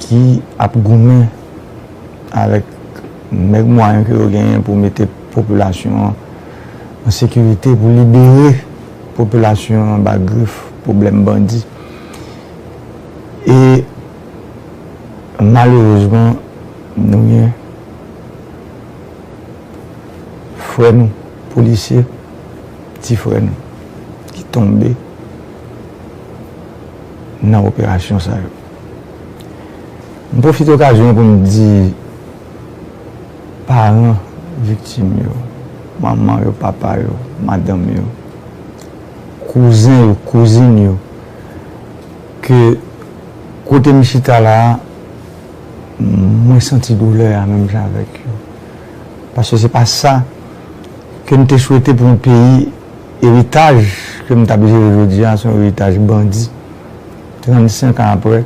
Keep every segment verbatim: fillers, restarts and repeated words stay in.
ki ap goumen avèk nèg mwayen ke yo genyen pou mete popilasyon an an sekirite, pou libere popilasyon an anba grif pwoblèm bandi. E malerezman, nou gen frè nou, polisye, ti frè nou, ki tonbe nan operasyon sa yo. M pwofite okazyon an pou m di paran viktim yo, manman yo, papa yo, madanm yo, kouzen yo, kouzin yo, ke kote m chita la a, mwen santi doulè a menm jan avèk yo. Paske se pa sa ke m te swete pou yon peyi. Eritaj ke m t ap jere jodi a, se yon eritaj bandi. Trannsenk an apre,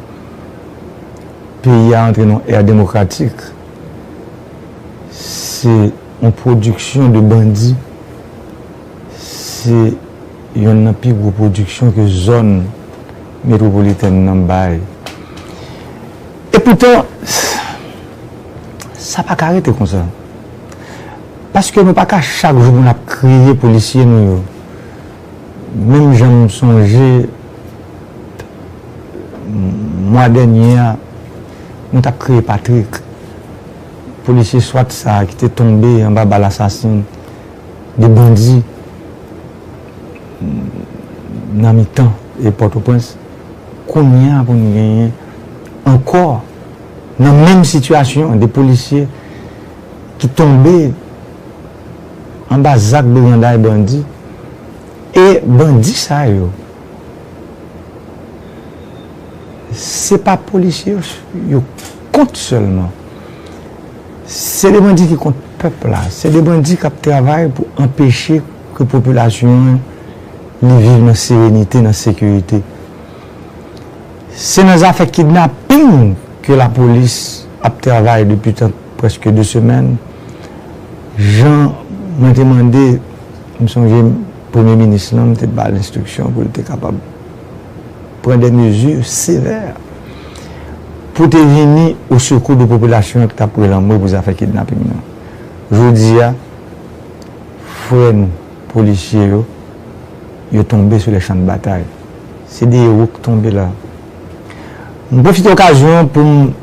peyi a antre nan ère démocratique. Se yon pwodiksyon de bandi. Se yonn nan pi gwo pwodiksyon ke zòn metwopolitèn nan bay. Epoutan, sa pa ka rete konsa. Paske nou pa ka chak jou pou n ap kriye polisye nou yo. Menm jan m sonje mwa dènye a, nou t ap kriye Patrick, polisye swat sa a ki te tonbe anba bal asasen de bandi nan mitan e Pòtoprens. Kounye a pou n genyen ankò nan menm sitiyasyon de polisye ki tonbe anba zak briganday bandi. E bandi sa yo, se pa polisye yo, yo kont sèlman. Se de bandi ki kont pèp la. Se de bandi k ap travay pou anpeche ke popilasyon an li viv nan serenite, nan sekirite. Se nan zafè kidnaping ke lapolis ap travay depi tan prèske de semèn. Jan mwen te mande, m sonje premye minis lan, m te ba l enstriksyon pou l te kapab pran de mezi sevè pou te vini o sekou de popilasyon an ki t ap pran lanmò pou zafè kidnaping nan. Jodi a, frè nou, polisye yo, yo tonbe sou le chan de batay. Se de ewo k tonbe la. M pwofite okazyon an pou m,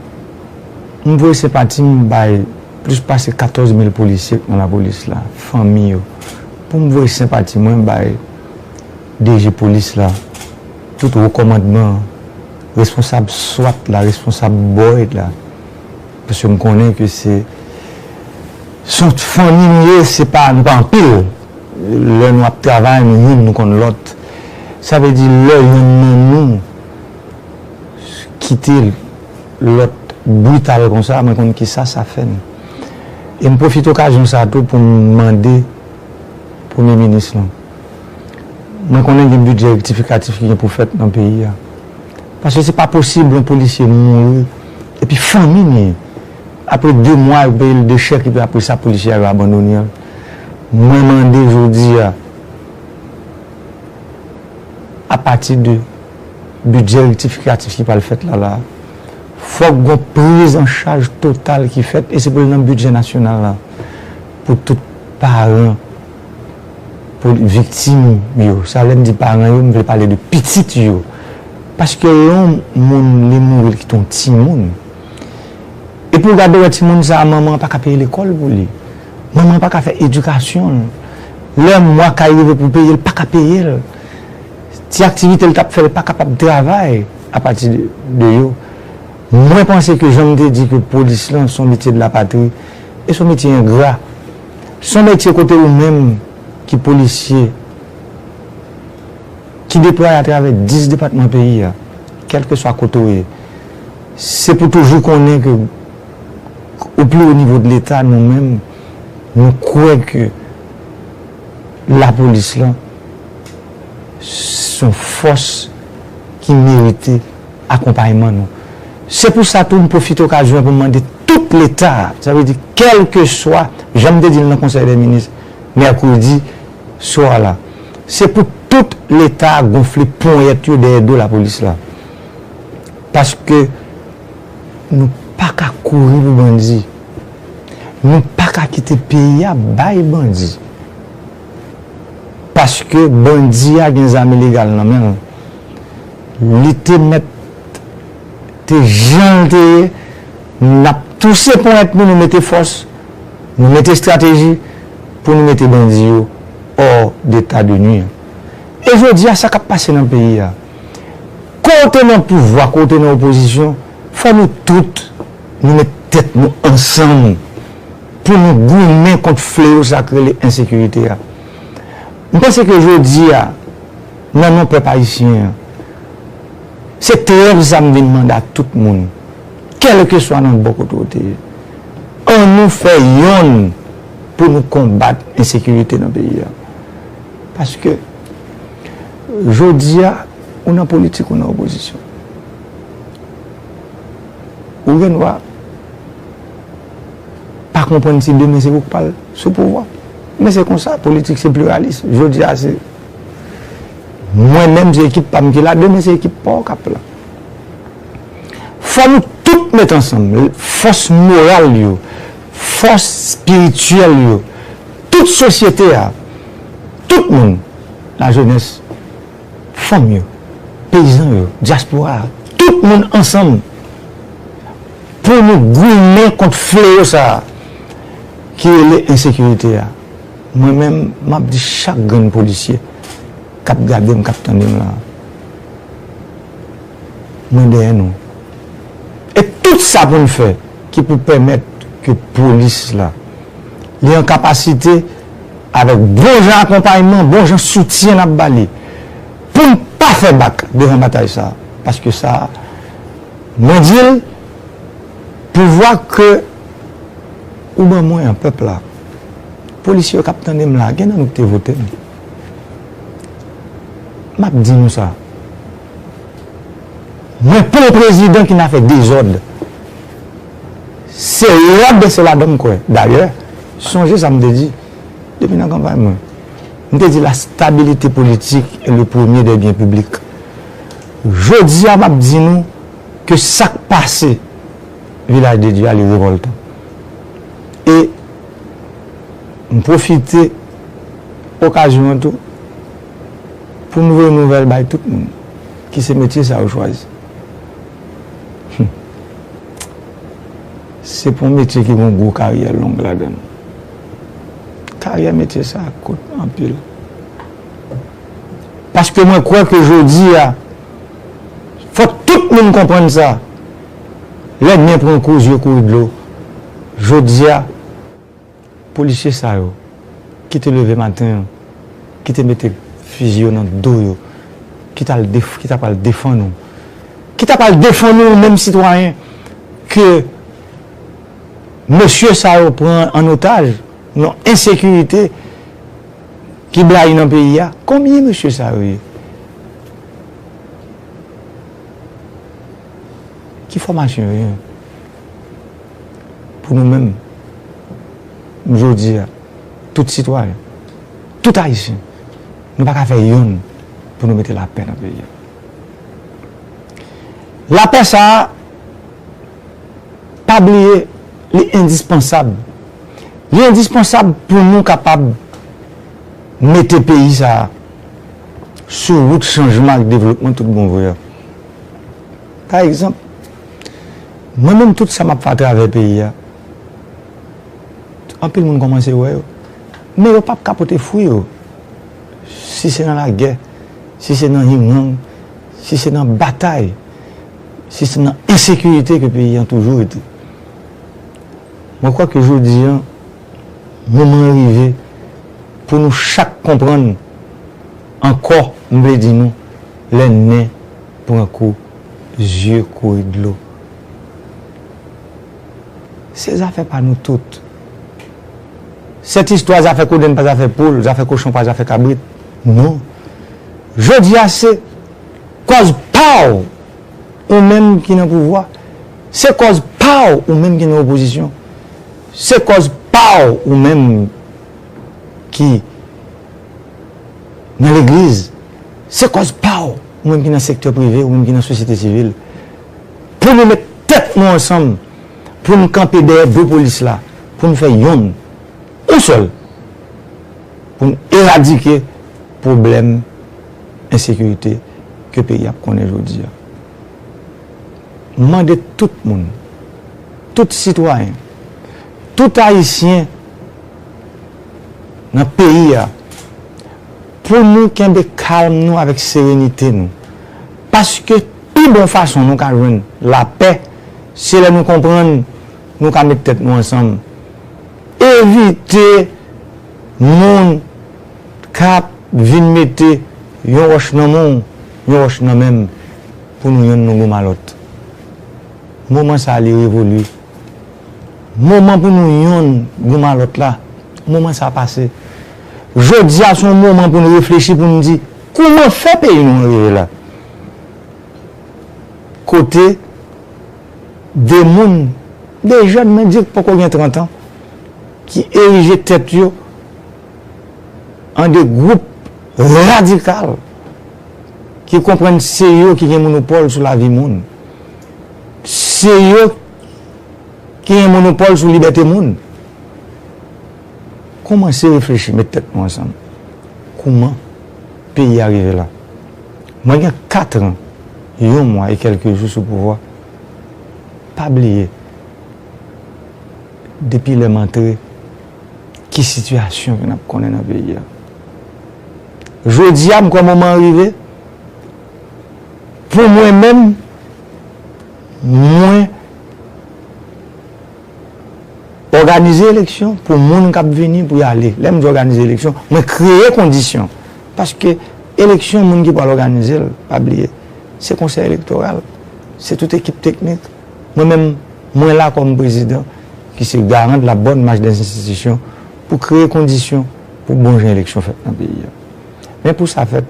m voye senpati m bay plis pase katòz mil polisye k nan lapolis la, fanmi yo. Pou m voye senpati mwen bay D G polis la, tout wo kòmandman, responsab swat la, responsab bòyèt la. Paske m konnen ke se, se yon fanmi nou ye, se pa, nou pa anpil. Lè nou ap travay, nou youn, nou konn lòt. Sa vle di, lè youn nan nou kite lòt brital konsa, mwen konn kisa sa fè n. E m pwofite okazyon sa tou pou m mande Premye Minis lan. Mwen konnen gen bidjè rektifikatif ki gen pou fèt nan peyi a. Paske se pa posib yon polisye mouri epi fanmi li, apre de mwa, yo peye l de chèk, epi apre sa, polisye a yo abandone l. Mwen mande jodi a, apati de bidjè rektifikatif ki pral fèt la, la, fòk gon priz an chaj total ki fèt, e se pou l nan bidjè nasyonal la, pou tout paran, pou viktim yo. Sa, lè m di paran yo, m vle pale de pitit yo. Paske lè yon moun li mouri, li kite yon timoun. Epi w gade, w wè timoun sa a, manman an pa ka peye lekòl pou li. Manman an pa ka fè edikasyon l. Lè mwa kay rive pou peye, l pa ka peye l. Ti aktivite l t ap fè, l pa kapab travay apati de, de yo. Mwen panse ke jan m te di ke polis lan se yon metye de la patri, e se yon metye engra. Se yon metye kote ou menm ki polisye, ki deplwaye atravè dis depatman peyi a, kèlkeswa kote w ye, se pou toujou konnen ke o pli wo nivo de Leta, nou menm, nou kwè ke lapolis lan se yon fòs ki merite akonpayman nou. Se pou sa tou, m pwofite okazyon an pou m mande tout Leta a, sa vle di kèlkeswa, jan m te di l nan Konsèy dè Minis mèkredi swa la, se pou tout Leta a gonfle ponyèt yo dèyè do lapolis la. Paske Nou pa ka kouri pou bandi. Nou pa ka kite peyi a bay bandi. Paske bandi a gen zam ilegal nan men l. Li te mèt te jan l te ye, n ap touse ponyèt nou, nou mete fòs, nou mete estrateji pou nou mete bandi yo hors d'état de nuire. E jodi a, sa k ap pase nan peyi a, ke w te nan pouvwa, ke w te nan opozisyon, fò nou tout, nou met tèt nou ansanm pou nou goumen kont fleyo sa k rele ensekirite a. M panse ke jodi a, nan non pèp ayisyen an, se trèv sa m vin mande a tout moun, kèlkeswa nan bò kote w te ye. Ann nou fè yonn pou nou konbat ensekirite nan peyi a. Paske, jodi a, ou nan politik, ou nan opozisyon. Ou gen dwa pa konprann si demen se ou k pral sou pouvwa. Men se konsa, politik se pliralis. Jodi a se mwen menm, se ekip pa m ki la, demen se ekip pa w k ap la. Fò nou tout met ansanm, fòs moral yo, fòs espirityèl yo, tout sosyete a, tout moun, lajenès, fanm yo, peyizan yo, dyaspora a, tout moun ansanm pou nou goumen kont fleyo sa a ki rele ensekirite a. Mwen menm, m ap di chak grenn polisye k ap gade m, k ap tande m la, mwen dèyè nou. E tout sa pou n fè ki pou pèmèt ke polis la, li an kapasite, avèk bon jan akonpayman, bon jan soutyen n ap ba li, pou n pa fè bak devan batay sa a. Paske sa a, mwen di l, pouvwa ke ou ban mwen an, pèp la, polisye yo k ap tande m la, gen nan nou ki te vote m. M ap di nou sa. Mwen pa yon prezidan ki nan fè dezòd. Se lòd, se ladan m kwè. Dayè, sonje sa m te di depi nan kanpay mwen. M te di la stabilité politique est le premier des biens publics. Jodi a, m ap di nou ke sa k pase Vilaj de Dye a, li revòltan. E m pwofite okazyon an tou pou m voye nouvèl bay tout moun ki se metye sa yo chwazi. Hmm. Se pa yon metye ki gen yon gwo karyè long ladan l. Karyè metye sa a kout anpil. Paske mwen kwè ke jodi a, fò tout moun konprann sa. Lè nen pran kou, zye kouri dlo. Jodi a, polisye sa yo ki te leve maten an, ki te mete fizi yo nan do yo, ki t al def-, ki ta pral defann ou, ki ta pral defann ou menm sitwayen ke mesye sa yo pran an otaj nan ensekirite ki blayi nan peyi a. Konbyen mesye sa yo ye? Ki fòmasyon yo ye? Pou nou menm, jodi a, tout sitwayen, tout ayisyen, nou pa ka fè yonn pou nou mete lapè nan peyi a. Lapè sa a, pa bliye, li endispansab. Li endispansab pou nou kapab mete peyi sa a sou wout chanjman ak devlopman tout bon vre a. Pa egzanp, mwen menm, tout sa m ap fè atravè peyi a, anpil moun kòmanse wè yo. Men yo p ap ka pote fwi yo. Si se nan lagè, si se nan hingang, si se nan batay, si se nan ensekirite ke peyi an toujou rete. Mwen kwè ke jodi an, moman an rive pou nou chak konprann ankò, m vle di nou, lè nen pran kou, zye kouri dlo. Se zafè pa nou tout. Sèt istwa zafè kodenn pa zafè poul, zafè kochon pa zafè kabrit. Non. Jodi a se kòz pa w, ou menm ki nan pouvwa. Se kòz pa w, ou menm ki nan opozisyon. Se kòz pa w, ou menm ki nan legliz. Se kòz pa w, ou menm ki nan sektè prive, ou menm ki nan sosyete sivil. Pou nou met tèt nou ansanm pou n kanpe dèyè do polis la, pou n fè yonn, yon sèl, pou n eradike pwoblèm ensekirite ke peyi ap konnen jodi a. M mande tout moun, tout sitwayen, tout Ayisyen nan peyi a, pou nou kenbe kalm nou avèk serenite nou. Paske pi bon fason nou ka jwenn lapè, se lè nou konprann nou ka met tèt nou ansanm. Evite moun k ap vin mete yon wòch nan men w, yon wòch nan men m, pou nou yonn nou goumen lòt. Moman sa a, li revoli. Moman pou nou yonn goumen lòt la, moman sa a pase. Jodi a, se yon moman pou nou reflechi, pou nou di, kòman fè peyi nou an rive la? Kote de moun, de jèn, men di k poko gen trant an, ki erije tèt yo an de gwoup radikal, ki konprann se yo ki gen monopòl sou lavi moun. Se yo ki gen monopòl sou libète moun. Kòmanse reflechi, met tèt nou ansanm. Kòman peyi a rive la? Mwen gen kat an, yon mwa e kèlke jou sou pouvwa. Pa bliye, depi lè m antre, ki sitiyasyon ke n ap konnen nan peyi a. Jodi a, m kwè moman an rive pou mwen menm, mwen òganize eleksyon pou moun k ap vini pou y ale. Lè m di òganize eleksyon, mwen kreye kondisyon. Paske eleksyon, moun ki pral òganize l, pa bliye, se konsèy elektoral, se tout ekip teknik. Mwen menm, mwen la kòm prezidan, ki se garan de la bonne marche des institutions, pou kreye kondisyon pou bon jan eleksyon fèt nan peyi a. Men pou sa fèt,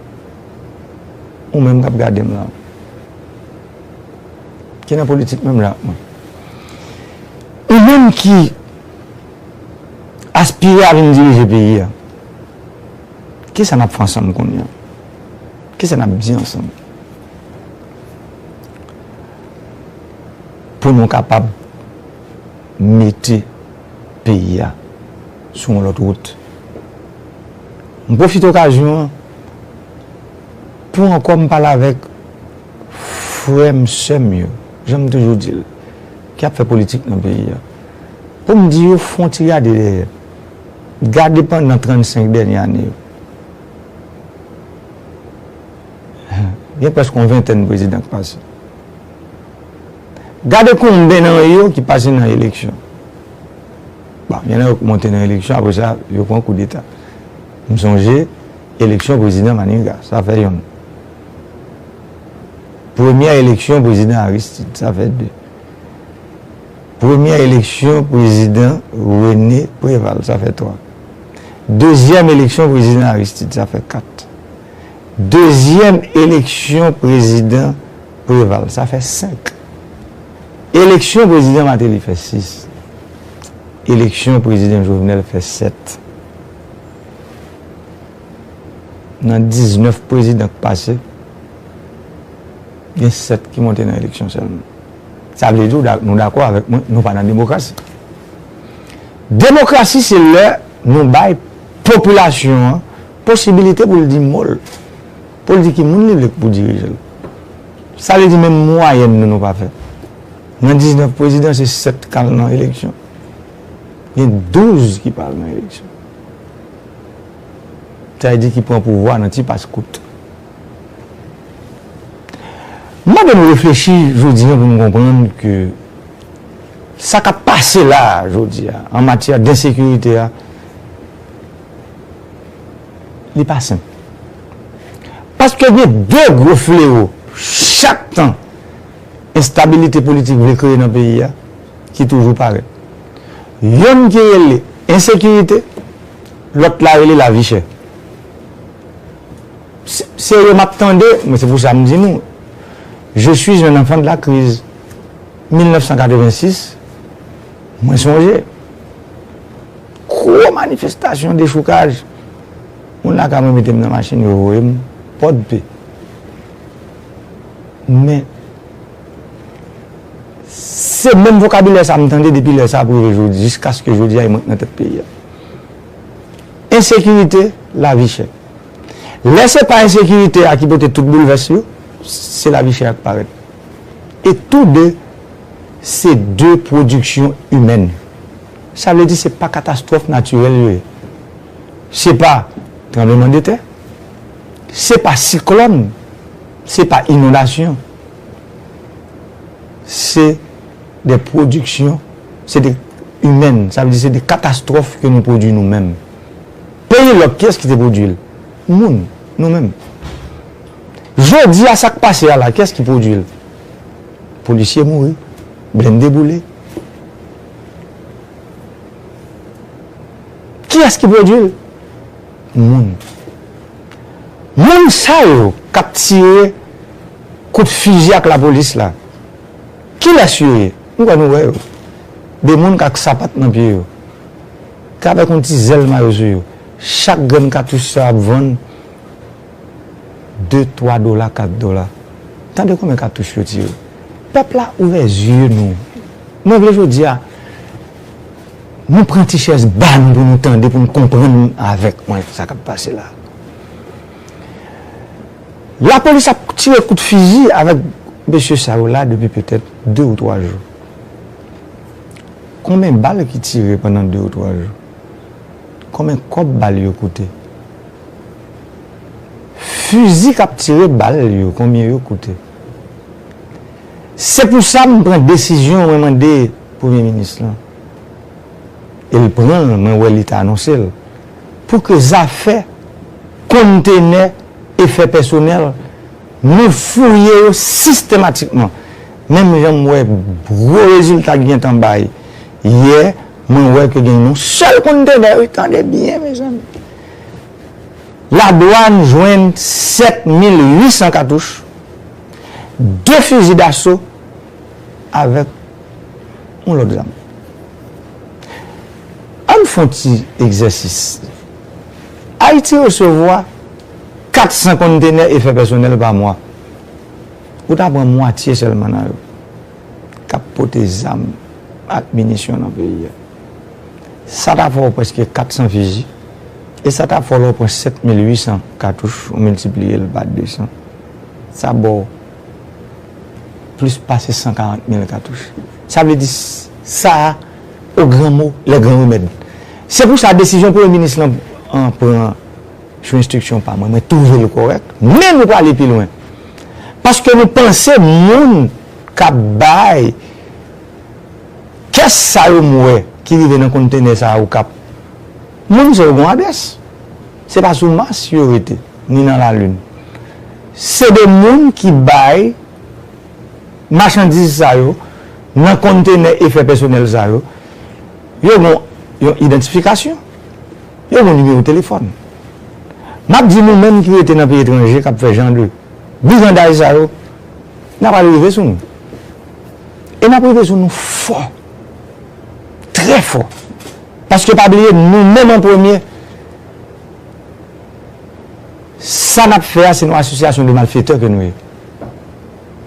ou menm k ap gade m la, ki nan politik menm jan ak mwen, ou menm ki aspire a vin dirije peyi a, kisa n ap fè ansanm kounye a? Kisa n ap di ansanm? Pou nou kapab mete peyi a sou yon lòt wout. M pwofite okazyon an pou ankò m pale avèk frè m, sè m yo, jan m toujou di l, ki ap fè politik nan peyi a, pou m di yo fè yon ti gade dèyè. Gade pandan trannsenk dènye ane yo. Gen prèske yon ventèn prezidan k pase. Gade konben nan yo ki pase nan eleksyon. Bon, gen nan yo k monte nan eleksyon, apre sa, yo pran koudeta. M sonje eleksyon prezidan Maniga, sa fè yonn. Premyè eleksyon prezidan Aristide, sa fè de. Premyè eleksyon prezidan René Préval, sa fè twa. Dezyèm eleksyon prezidan Aristide, sa fè kat. Dezyèm eleksyon prezidan Préval, sa fè senk. Eleksyon prezidan Martelly fè sis. Eleksyon prezidan Jovenel fè sèt. Nan diznèf prezidan k pase, gen sèt ki monte nan eleksyon sèlman. Sa vle di, w da-, nou dakò avèk mwen, nou pa nan demokrasi. Demokrasi, se lè nou bay popilasyon an posibilite pou l di mo l, pou l di ki moun li vle pou dirije l. Sa vle di, menm mwayèn nou, nou pa fè. Nan diznèf prezidan, se sèt k al nan eleksyon. Gen douz ki pa al nan eleksyon. Sa vle di ki pran pouvwa nan ti paskout. M mande nou reflechi jodi a pou nou konprann ke sa k ap pase la a jodi a, an matyè d ensekirite a, li pa senp. Paske gen de gwo flewo chak tan enstabilite politik vle kreye nan peyi a, ki toujou parèt. Yonn ki rele ensekirite, lòt la rele lavi chè. Se, se yo m ap tande, men se pou sa m di nou, je suis un enfant de la crise. Mil nèf san katrevensis, mwen sonje. Gwo manifestasyon, dechoukaj. Moun lakay mwen mete m nan machin, yo voye m Pòdpe. Men, Se menm vokabilè sa m tande depi lè sa pou rive jodi, jiskaske jodi a e mwen k nan tèt peyi a. Ensekirite, lavi chè. Lè se pa ensekirite a ki pote tout boulvès yo, se lavi chè a k parèt. E tou de, se de pwodiksyon imèn. Sa vle di se pa katastwòf natirèl yo ye. Se pa tranblemanndetè, se pa siklòn, se pa inondasyon. Se de pwodiksyon, se de imèn, sa vle di se de katastwòf ke nou pwodui nou menm. Peyi lòt, kiyès ki te pwodui l? Moun, nou menm. Jodi a, sa k pase a la, kiyès ki pwodui l? Polisye mouri, blende boule. Kiyès ki pwodui l? Moun. Moun sa yo k ap tire kout fizi ak lapolis la, kilès yo ye? M kwè nou wè yo. De moun k ak sapat nan pye yo, k avèk yon ti zèl mayo sou yo. Chak grenn katouch sa ap vann de, twa dola, kat dola. Tande konbyen katouch yo tire. Pèp la, ouvè zye nou. Mwen vle jodi a, nou pran ti chèz ba nou pou nou tande, pou nou konprann avèk mwen sa k ap pase la. Lapolis ap tire kout fizi avèk mesye sa yo la depi petèt de ou twa jou. Konbyen bal ki tire pandan de ou twa jou? Konbyen kòb bal yo koute? Fizi k ap tire bal yo, konbyen yo koute? Se pou sa m pran desizyon, mwen mande Premye Minis lan. E l pran l, mwen wè li te anonse l. Pou ke zafè kontenè efè pèsonèl, nou fouye yo sistematikman. Menm jan m wè gwo rezilta k gentan bay yè, mwen wè ke gen yon sèl kontenè, wi, tande byen, mezanmi. Ladwàn jwenn sèt mil uit san katouch, de fizi daso avèk yon lòt zam. Ann fè yon ti egzèsis. Ayiti resevwa kat san kontenè efè pèsonèl pa mwa. Ou ta pran mwatye sèlman nan yo k ap pote zam ak minisyon nan peyi a. Sa ta fè w prèske kat san fizi. E sa ta fè w lè w pran sèt mil uit san katouch, ou miltipliye l pa de san. Sa ba w plis pase san karant mil katouch. Sa vle di s-, sa a, au grand mot, les grands remèdes. Se pou sa desizyon Premye Minis lan an pran sou enstriksyon pa mwen, mwen twouve l kòrèk, men nou prale pi lwen. Paske nou panse moun k ap bay kès sa yo m wè ki rive nan kontenè sa yo k ap, moun sa yo gen yon adrès. Se pa sou Mas yo rete, ni nan Lalin. Se de moun ki bay machandiz sa yo nan kontenè efè pèsonèl sa yo. Yo gen yon idantifikasyon. Yo gen nimewo telefòn. M ap di nou menm ki rete nan peyi etranje, k ap fè jan de brigandaj sa yo, n ap al rive sou nou. E n ap rive sou nou fò. Trè fò. Paske pa bliye, nou menm an premye, sa n ap fè a, se yon asosyasyon de malfetè ke nou ye.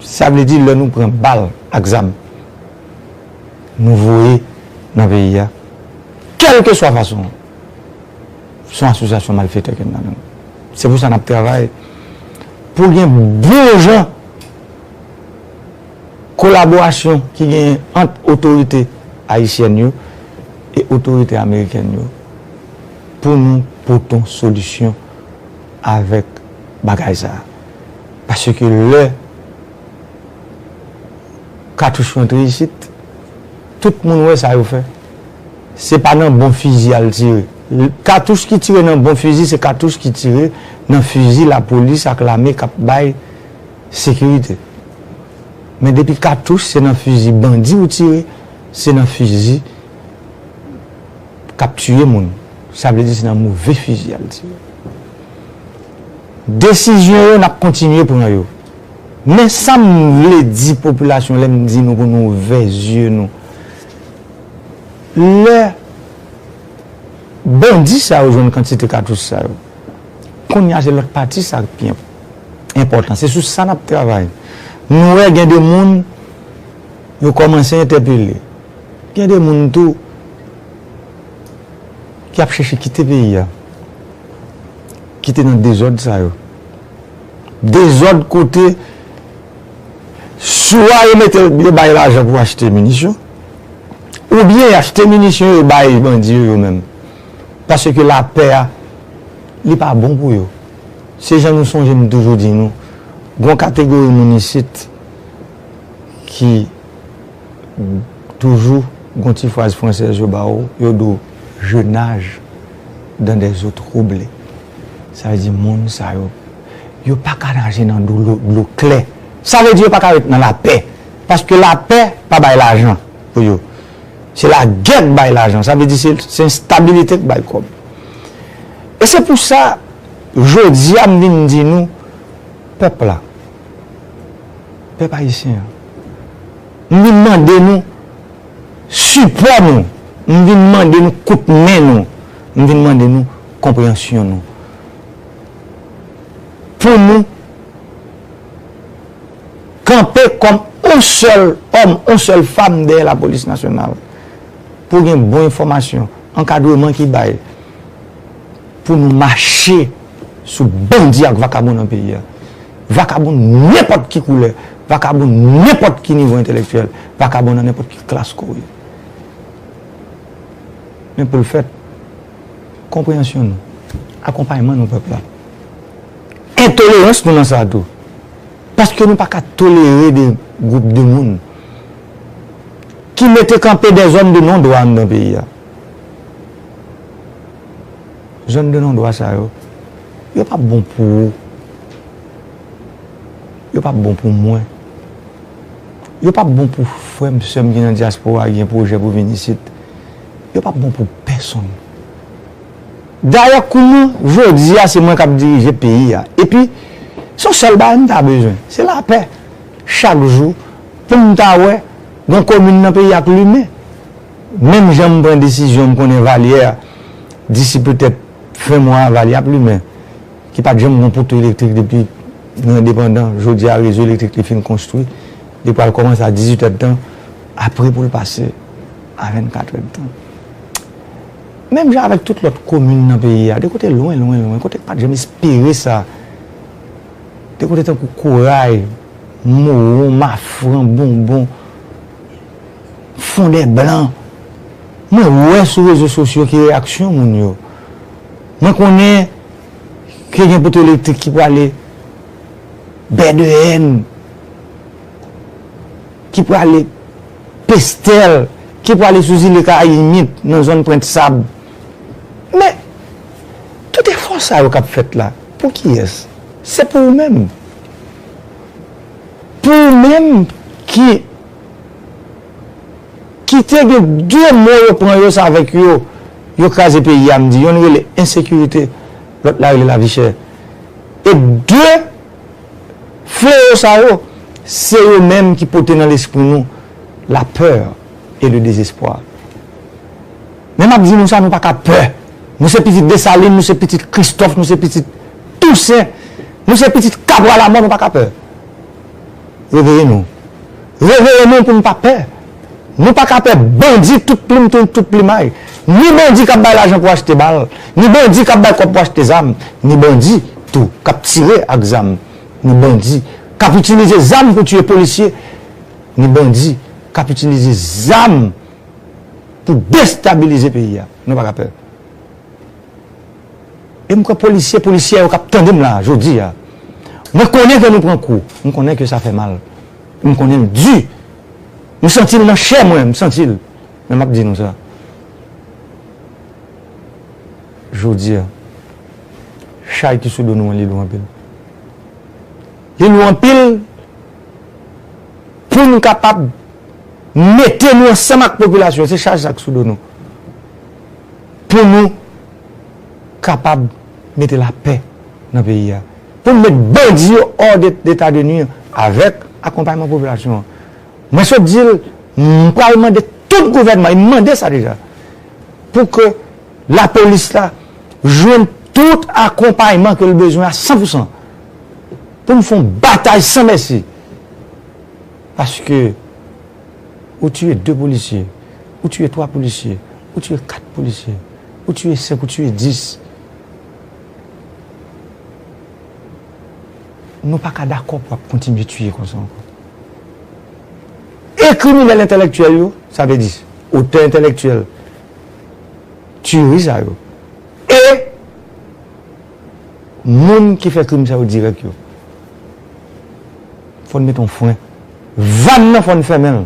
Sa vle di, lè nou pran bal ak zam, nou voye nan peyi a, kèlkeswa fason, se yon asosyasyon malfetè ke n ladan l. Se pou sa n ap travay pou gen bon jan kolaborasyon ki genyen ant otorite ayisyèn yo e otorite amerikèn yo pou nou pote yon solisyon avèk bagay sa a. Paske lè katouch rantre isit, tout moun wè sa yo fè. Se pa nan bon fizi al tire. Katouch ki tire nan bon fizi, se katouch ki tire nan fizi lapolis ak lame k ap bay sekirite. Men depi katouch se nan fizi bandi ou tire, se nan fizi k ap tiye moun. Sa vle di se nan move fizi al tire. Desizyon yo, n ap kontinye pran yo. Men sa m vle di popilasyon lè m di nou pou nou ouvè zye nou. Lè bandi sa yo jwenn kantite katouch sa yo, kounye a se lòt pati sa k pi enpòtan. Se sou sa n ap travay. Nou wè gen de moun, Yo kòmanse entèpele. Gen de moun tou ki ap chèche kite peyi a, kite nan dezòd sa yo. Dezòd kote swa yo mete, yo bay lajan pou achte minisyon, oubyen achte minisyon yo bay bandi yo, yo menm. Paske lapè a, li pa bon pou yo. Se jan nou sonje m toujou di nou, gon kategori moun isit ki toujou gon ti fraz fransèz yo ba ou, yo di w, je nage dans des eaux troublées. Sa vle di moun sa yo, yo pa ka naje nan dlo, dlo klè. Sa vle di yo pa ka ret nan lapè. Paske lapè pa bay lajan pou yo. Se lagè k bay lajan. Sa vle di se, se enstabilite k bay kòb. E se pou sa, jodi a, m vin di nou, pèp la, pèp ayisyen an, m vin mande nou sipò nou, m vin mande nou kout men nou, m vin mande nou konpreyansyon nou. Pou nou kanpe kòm yon sèl òm, yon sèl fanm dèyè lapolis nasyonal. Pou gen bon enfòmasyon, ankadreman ki bay, pou nou mache sou bandi ak vakabon nan peyi a. Vakabon nenpòt ki koulè, vakabon nenpòt ki nivo entèlektyèl, vakabon nan nenpòt ki klas ke w ye. Men pou l fèt, konpreyansyon nou, akonpayman nou pèp la, entolerans nou nan sa tou. Paske nou pa ka tolere de gwoup de moun ki mete kanpe de zòn de non dwa anndan peyi a. Zòn de non dwa sa yo, yo p ap bon pou ou. Yo p ap bon pou mwen. Yo p ap bon pou frè m, sè m ki nan dyaspora, ki gen pwojè pou vin isit. Yo p ap bon pou pèsonn. Dayè, kounye a, jodi a, se mwen k ap dirije peyi a. Epi, se yon sèl bagay m ta bezwen. Se lapè. Chak jou, pou m ta wè, gon komin nan peyi a k limen. Menm jan m pran desizyon, m konnen Valyè, disi petèt fen mwa a, Valyè ap limen. Ki pa t janm gon poto elektrik depi nou endepandan. Jodi a, rezo elektrik li fin konstwi. Li pral kòmanse a dizuit èdtan, apre pou l pase a vennkat èdtan. Menm jan avèk tout lòt komin nan peyi a, de kote lwen, lwen, lwen, kote k pa t janm espere sa, de kote tankou Koray, Mowon, Mafran, Bonbon, Fondèblan. Mwen wè sou rezo sosyo ki reyaksyon moun yo. Mwen konnen ke gen poto elektrik ki prale Bèdeyèn, ki prale Pestèl, ki prale sou zile Kayimit, nan zòn Pwent Sab. Men, tout efò sa yo k ap fèt la, pou kiyès? Se pou ou menm. Pou ou menm ki, ki te gen de mo yo pran yo, se avèk yo, yo kraze peyi a, m di, yonn rele ensekirite, lòt la rele lavi chè. E de fleyo sa yo, se yo menm ki pote nan lespri nou la peur et le désespoir. Men m ap di nou sa, nou pa ka pè. Nou se pitit Desalin, nou se pitit Kristòf, nou se pitit Tousen, nou se pitit Kapwa Lamò, nou pa ka pè. Reveye nou. Reveye nou pou n pa pè. Nou pa ka pè bandi tout plim, tout, tout plimay. Ni bandi k ap bay lajan pou achte bal, ni bandi k ap bay kòb pou achte zam, ni bandi tou k ap tire ak zam, ni bandi k ap itilize zam pou tiye polisye, ni bandi k ap itilize zam pou destabilize peyi a. Nou pa ka pè. E m kwè polisye, polisyè yo k ap tande m la jodi a, mwen konnen ke nou pran kou. M konnen ke sa fè mal. M konnen l di. M santi l nan chè mwen, m santi l. Men m ap di nou sa. Jodi a, chay ki sou do nou an, li lou anpil. Li lou anpil pou n kapab mete nou ansanm ak popilasyon. Se chaj sa k sou do nou. Pou nou kapab mete lapè nan peyi a. Pou n met bandi yo hors de, d'état de nuire avèk akonpayman popilasyon an. Mwen sot di l, m pral mande tout gouvènman, e m mande sa deja, pou ke lapolis la jwenn tout akonpayman ke l bezwen a san pou san. Pou n fè yon batay san mèsi. Paske Ou tiye de polisye, ou tiye twa polisye, ou tiye kat polisye, ou tiye senk, ou tiye dis. Nou pa ka dakò pou ap kontinye tiye konsa ankò. E kriminèl entèlektyèl yo, sa vle di otè entèlektyèl tiyeri sa yo, e moun ki fè krim sa yo dirèk yo. Fò n mete yon fren. Vàn nan fò n fèmen l.